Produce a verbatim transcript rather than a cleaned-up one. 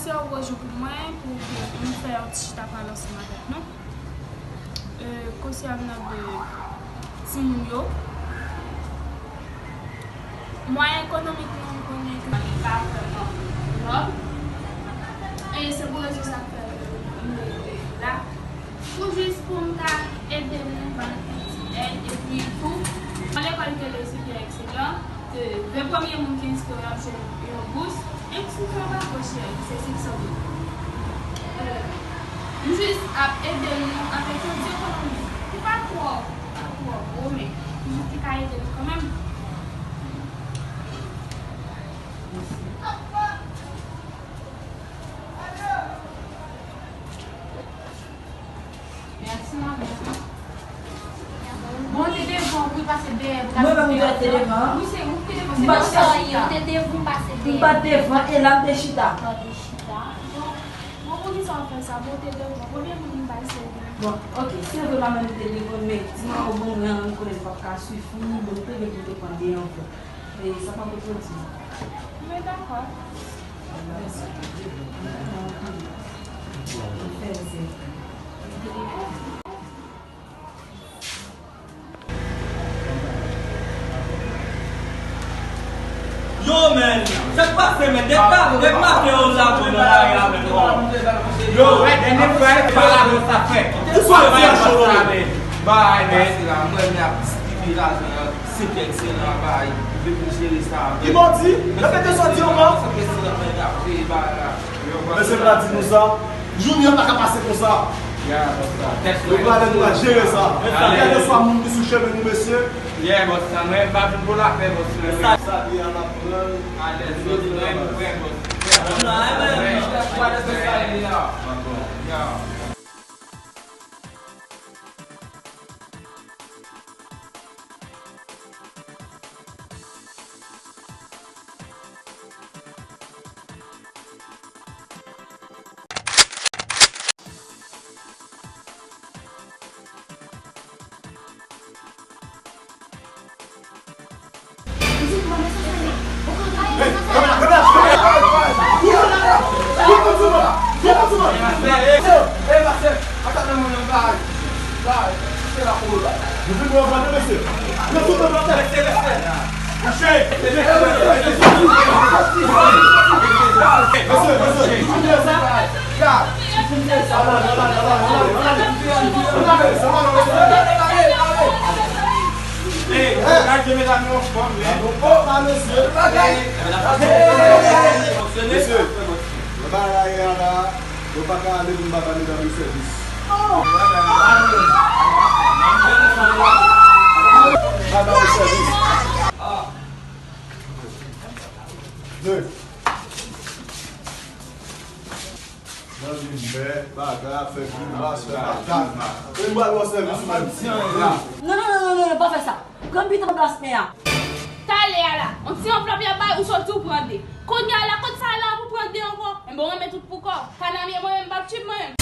Yon gwo jou pou mwen, pou ke m fè yon ti chita pale ansanm avèk nou. E, konsènan de timoun yo, mwayen ekonomik nou, m konnen ke li pa vrèman nòb. E se pou rezon sa k fè ke m rete la. Pou jis pou m ka ede nou, ban nou ti èd, epi tou, nan lekòl ke rezilta yo ekselan, ke ven premye moun ki enskri yo ap jwenn yon bous, enskriksyon pa twò chè, se sèt san goud. E, m jis ap ede nou avèk yon ti ekonomi ki pa twò, pa twò gwo, men ki jis ki ka ede nou kanmenm. Mèsi, manman. Bon, te devan, ou pase dèyè, pou gade. Mwen menm, ou te devan. Wi, se ou ki te devan. M pa t chita. Ou te devan, pase dèyè. M pa t devan, e la m te chita. Ou te chita. Bon, bon, poukisa w fè sa? Bon, te devan. Konbyen moun m bay sèvi? Bon, ok, se vre, manman, m te devan, men ti manman, bon, mwen, m konnen l p ap ka sifi, bon, m te gen pou te pran de anvlòp. E sa pa pou pwodui. Men dakò. Yo, men, sa k pase, men? Depi talè, depi maten, yo la pou nan lari avè nou. Yo, wè, dènye fwa, pa la, sa fè. Ou sou yon ti acho, non? Bay, men. Mwen, men, ap distribiye lajan an. Se kèk se nan bay, li pou jere sa. Ki bò di? Repete sa w di ankò. Se kèk se nan bay, y ap peye bay la. Mesye m ta di nou sa. Junior pa ka pase konsa. Ya, bòs la. Tèt nou pale, nou va jere sa. Kèlkeswa moun ki sou chemen nou, mesye. Yeah, bòs la. Mwen, m pa vin pou lapè, bòs la. Sa li a, n ap pran l. Alèz, bòs la. Mwen, mwen, bòs. Mwen, mwen. Ya. Mesye, nan bagay la, yo pa ka ale pou m pa ba medam yo sèvis. M pa ba yo sèvis. Nan vin fè bagay, ap fè grimas, fè matak. E m pral ba w sèvis ou menm. Non, non, non, non, non, non, pa fè sa. Pran biten nan plas mè a. Talè a la, yon ti anvlòp y ap bay, ou sot di w pran de. Kounye a la, kot sa la pou pran de ankò? Enben, w renmen tout pou kò w. Kanamye, mwen menm, m p ap tchip mwen menm.